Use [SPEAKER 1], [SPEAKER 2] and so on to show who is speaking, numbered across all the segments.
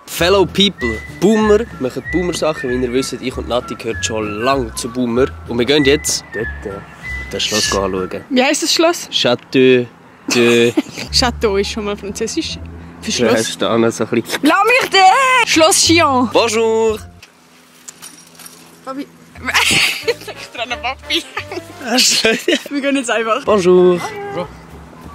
[SPEAKER 1] Fellow People, Boomer machen Boomer-Sachen, wie ihr wisst. Ich und Nati gehört schon lange zu Boomer. Und wir gehen jetzt dort das Schloss anschauen.
[SPEAKER 2] Wie heisst das Schloss?
[SPEAKER 1] Chateau de...
[SPEAKER 2] Chateau ist schon mal französisch. Für
[SPEAKER 1] Schloss.
[SPEAKER 2] Schloss.
[SPEAKER 1] Da so ein bisschen...
[SPEAKER 2] Lass mich da! Schloss Chillon.
[SPEAKER 1] Bonjour!
[SPEAKER 2] Papi. Extra an Papi. Wir gehen jetzt einfach.
[SPEAKER 1] Bonjour!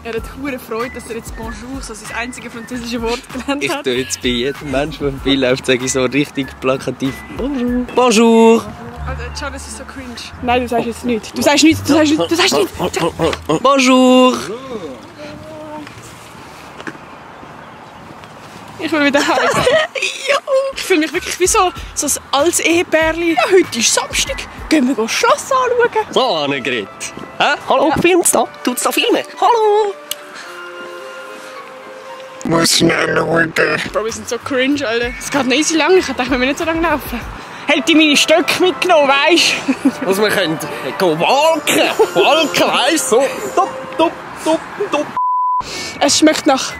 [SPEAKER 2] Er hat hohe Freude, dass er jetzt Bonjour, so sein einziges französische Wort gelernt
[SPEAKER 1] Ich
[SPEAKER 2] hat.
[SPEAKER 1] tue jetzt bei jedem Menschen, der vorbeiläuft, sage ich so richtig plakativ Bonjour! Bonjour!
[SPEAKER 2] Also, schau, das ist so cringe. Nein, du sagst jetzt nichts. Du sagst nichts, du sagst nichts, du sagst nichts.
[SPEAKER 1] Bonjour!
[SPEAKER 2] Ich will wieder heim. Ich fühle mich wirklich wie so ein altes Ehepärchen. Ja, heute ist Samstag. Gehen wir das Schloss anschauen.
[SPEAKER 1] So, Annegret. Hä? Hallo, filmt's da? Tut's da filmen? Hallo!
[SPEAKER 3] Muss schnell schauen.
[SPEAKER 2] Bro, wir sind so cringe, Alter. Es geht nicht so lange. Ich dachte, wir müssen nicht so lange laufen. Hätte ich meine Stöcke mitgenommen, weißt du?
[SPEAKER 1] Was wir können walken, weißt du? So, top.
[SPEAKER 2] Es schmeckt nach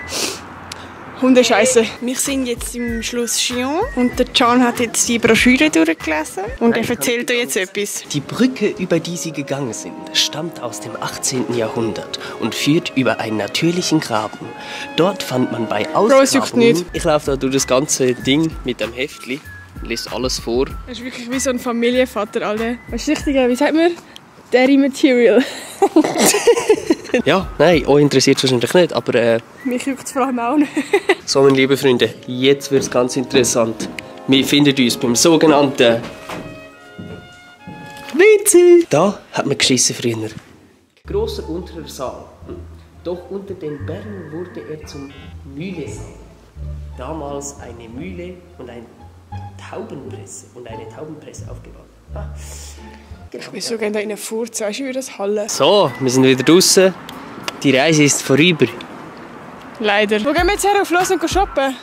[SPEAKER 2] Hundescheiße. Wir sind jetzt im Schloss Chillon und der Can hat jetzt die Broschüre durchgelesen und er erzählt euch jetzt etwas.
[SPEAKER 1] Die Brücke, über die sie gegangen sind, stammt aus dem 18. Jahrhundert und führt über einen natürlichen Graben. Dort fand man bei
[SPEAKER 2] es juckt nicht.
[SPEAKER 1] Ausgrabungen... Ich laufe da durch das ganze Ding mit dem Heftli, lese alles vor.
[SPEAKER 2] Er ist wirklich wie so ein Familienvater, Alter. Was ist richtig, wie sagt man? Daddy Material.
[SPEAKER 1] Ja, nein, euch interessiert es wahrscheinlich nicht, aber
[SPEAKER 2] Mich juckt es vor allem auch nicht.
[SPEAKER 1] so, meine lieben Freunde, jetzt wird es ganz interessant. Wir finden uns beim sogenannten WC. Da hat man geschissen früher. Grosser unterer Saal. Doch unter den Bergen wurde er zum Mühlesaal. Damals eine Mühle und eine Taubenpresse aufgebaut. Ah.
[SPEAKER 2] Ich bin so gerne da rein furzen, weißt du, wie das Halle.
[SPEAKER 1] So, wir sind wieder draußen. Die Reise ist vorüber.
[SPEAKER 2] Leider. Wo gehen wir jetzt her? Auf Lausanne shoppen?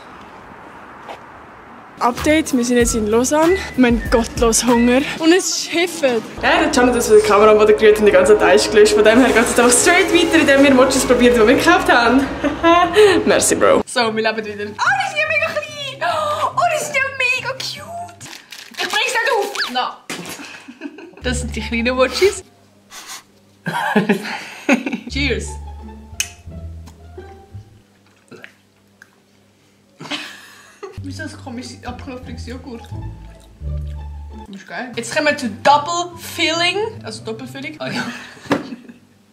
[SPEAKER 2] Update, wir sind jetzt in Lausanne. Wir haben gottlos Hunger. Und es ist Hefe. Ja, der Can hat uns von der Kamera moderiert und die ganze Zeit Eis gelöscht. Von dem her geht es jetzt einfach straight weiter, indem wir Mochis probieren, die wir gekauft haben. Merci, Bro. So, wir leben wieder. Oh, die sind ja mega klein. Oh, die sind ja mega cute. Ich bring's nicht auf. No. Das sind die kleinen Mochis. Cheers. Wieso das komische abknopfliges Joghurt? Das ist geil. Jetzt kommen wir zu Double Filling. Also Doppelfüllung.
[SPEAKER 1] Ah ja.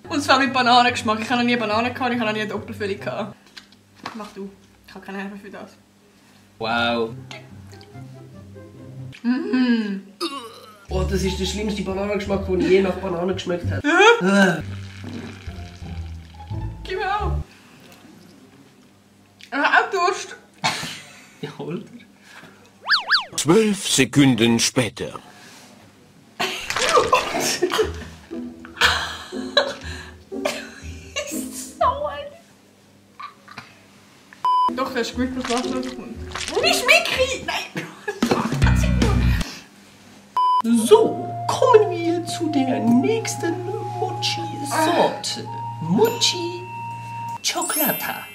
[SPEAKER 2] Und zwar mit Bananengeschmack. Ich habe noch nie Bananen gehabt, ich habe noch nie eine Doppelfüllung gehabt. Mach du. Ich habe keine Hilfe für das.
[SPEAKER 1] Wow.
[SPEAKER 2] Mhm.
[SPEAKER 1] Oh, das ist der schlimmste Bananengeschmack, den ich je nach Banane geschmeckt habe.
[SPEAKER 2] Gib mir auch. Ich habe auch Durst.
[SPEAKER 1] Ja, hol dir.
[SPEAKER 3] 12 Sekunden später.
[SPEAKER 2] Doch, das schmeckt was Wasser kommt. Nicht Mickey! Nein!
[SPEAKER 1] So, kommen wir zu der nächsten Mochi-Sorte. Mochi Chocolata.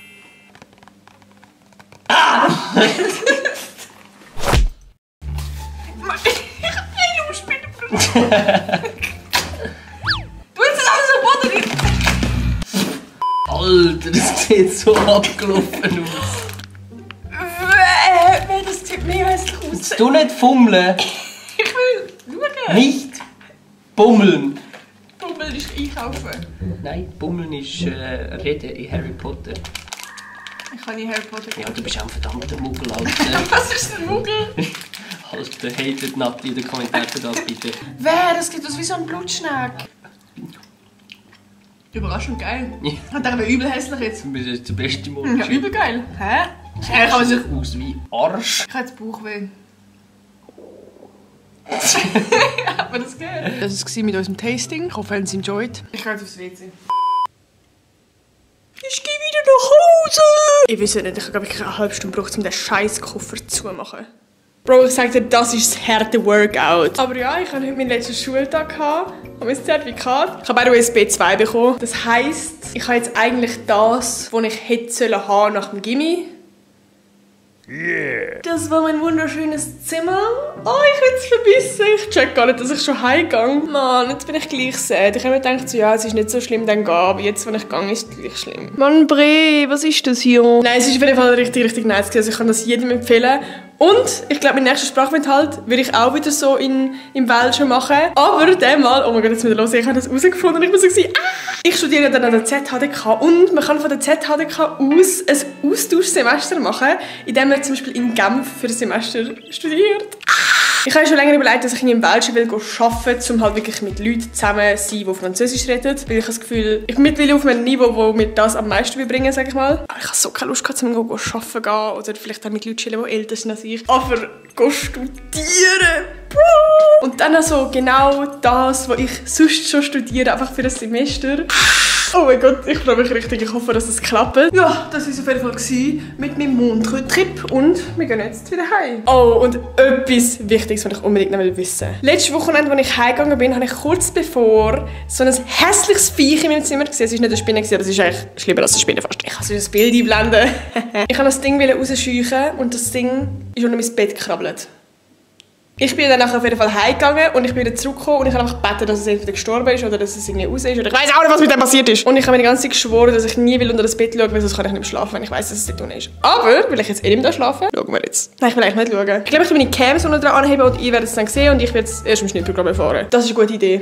[SPEAKER 2] Ich hab keine Umspiele, Bruder. Du willst das alles am Boden nicht.
[SPEAKER 1] Alter, das sieht so abgelaufen aus.
[SPEAKER 2] Das sieht mega hässlich aus.
[SPEAKER 1] Du nicht fummeln.
[SPEAKER 2] Ich will schauen.
[SPEAKER 1] Nicht bummeln.
[SPEAKER 2] Bummel ist einkaufen.
[SPEAKER 1] Nein, bummeln ist Reden in Harry Potter.
[SPEAKER 2] Ich kann nicht Harry Potter.
[SPEAKER 1] Ja, du bist auch ein verdammter Muggel, Alter.
[SPEAKER 2] Was ist ein Muggel?
[SPEAKER 1] Alter, hatet Nati in den Kommentaren das bitte.
[SPEAKER 2] Wer? Das sieht aus wie so ein Blutschneck. Überraschend geil.
[SPEAKER 1] Ja.
[SPEAKER 2] Hat er aber übel hässlich jetzt.
[SPEAKER 1] Du bist jetzt der beste
[SPEAKER 2] Ja,
[SPEAKER 1] Mochi.
[SPEAKER 2] übel geil. Hä?
[SPEAKER 1] Er kann sich aus wie Arsch.
[SPEAKER 2] Ich habe jetzt Bauchweh. Hat man das gehört? Das war mit unserem Tasting. Ich hoffe, ihr habt es enjoyed. Ich gehe jetzt aufs WC. Ich gehe wieder nach Hause! Ich weiß nicht, ich habe glaube ich eine halbe Stunde gebraucht, um den scheiß Koffer zu machen. Bro, ich sag dir, das ist das harte Workout. Aber ja, ich hatte heute meinen letzten Schultag gehabt. Ich habe mein Zertifikat. Ich habe auch ein B2 bekommen. Das heisst, ich habe jetzt eigentlich das, was ich hätte haben nach dem Gymi. Yeah. Das war mein wunderschönes Zimmer. Oh, ich will es vermissen. Ich check gar nicht, dass ich schon heimgehe. Mann, jetzt bin ich gleich sad. Ich habe mir gedacht, so, ja, es ist nicht so schlimm, dann gehen. Aber jetzt, wenn ich gehe, ist es gleich schlimm. Mann, Bre, was ist das hier? Nein, es ist auf jeden Fall richtig nice gewesen. Also ich kann das jedem empfehlen. Und ich glaube, mein nächster Sprachaufenthalt würde ich auch wieder so im Welschen machen. Aber diesmal, oh mein Gott, jetzt müssen wir los, ich habe das herausgefunden. Ich war so, ich studiere dann an der ZHDK und man kann von der ZHDK aus ein Austauschsemester machen, indem man zum Beispiel in Genf für ein Semester studiert. Ich habe schon länger überlegt, dass ich im Welschen will arbeiten, um halt wirklich mit Leuten zusammen zu sein, die Französisch reden. Weil ich habe das Gefühl, ich bin mittlerweile auf einem Niveau, wo mir das am meisten bringen, sage ich mal. Aber ich habe so keine Lust gehabt, um arbeiten gehen oder vielleicht auch mit Leuten chillen, die älter sind als ich. Aber studieren, Bro! Und dann also genau das, was ich sonst schon studiere, einfach für ein Semester. Oh mein Gott, ich freue mich richtig. Ich hoffe, dass es klappt. Ja, das war es auf jeden Fall mit meinem Montreux-Trip und wir gehen jetzt wieder heim. Oh, und etwas Wichtiges, was ich unbedingt noch wissen will. Letztes Wochenende, als ich heimgegangen bin, habe ich kurz bevor so ein hässliches Viech in meinem Zimmer gesehen. Es war nicht eine Spinne, aber es ist eigentlich schlimmer als eine Spinne fast. Ich kann so ein Bild einblenden. Ich wollte das Ding rausscheuchen und das Ding ist unter mein Bett gekrabbelt. Ich bin dann nachher auf jeden Fall heimgegangen und ich bin wieder zurückgekommen und ich habe einfach gebeten, dass es entweder gestorben ist oder dass es irgendwie raus ist oder ich weiß auch nicht, was mit dem passiert ist. Und ich habe mir die ganze Zeit geschworen, dass ich nie will unter das Bett schauen, weil sonst kann ich nicht mehr schlafen, wenn ich weiss, dass es dort unten ist. Aber, weil ich jetzt nicht mehr schlafen, schauen wir jetzt. Nein, ich will eigentlich nicht schauen. Ich glaube, ich will meine Cams unten dran anheben und ihr werdet es dann sehen und ich werde es erst im Schnittprogramm erfahren. Das ist eine gute Idee.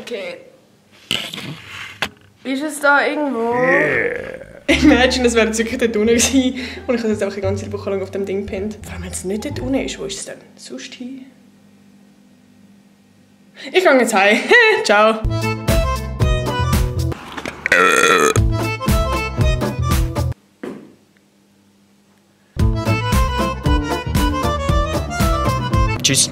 [SPEAKER 2] Okay. Ist es da irgendwo? Yeah. Imagine, das wäre jetzt wirklich dort unten gewesen. Und ich habe jetzt einfach die ganze Woche lang auf dem Ding gepinnt. Vor allem, wenn es nicht dort unten ist, wo ist es denn sonst hin? Ich gehe jetzt heim. Ciao.
[SPEAKER 1] Tschüss.